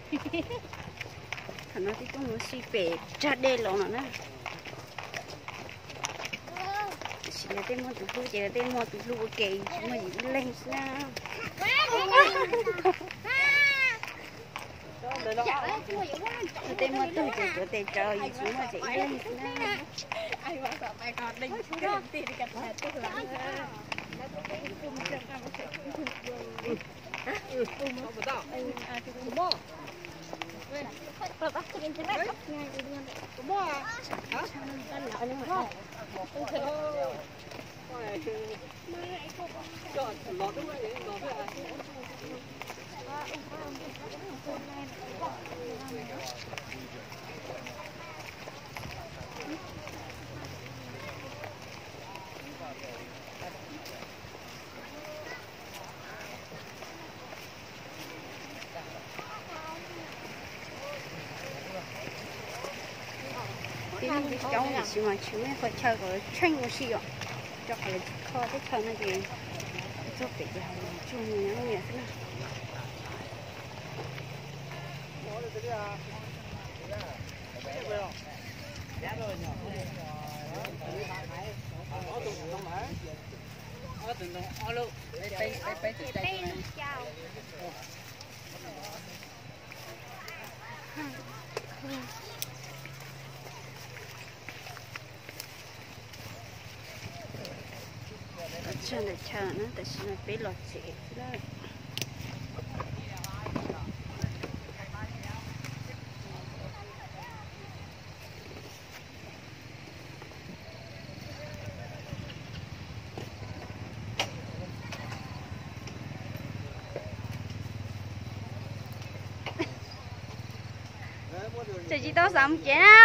Thaum no twb tuaj mus si pem tsag dej los no na. Tiam sis lawv tej muaj tus hlub ces lawv tej muaj tus hlub ua ke, tsis muaj yus ib leeg xwb na. Tej muaj tug ces tuav tes tsawv, yus tsis muaj ces ib leeg xwb na. Tib neeg coob tiam sis mas tsis muaj ib qho chaw kom lawv tsheej ua si os, rau qhov lawv tsis kho teb chaws no ces txog pem ces ho tsuag nyias nyob nyias xwb na. Txog ntawm chaw na, tam sim no peb los tsev xwb na. Tseem tsis tau xav mus tsev na.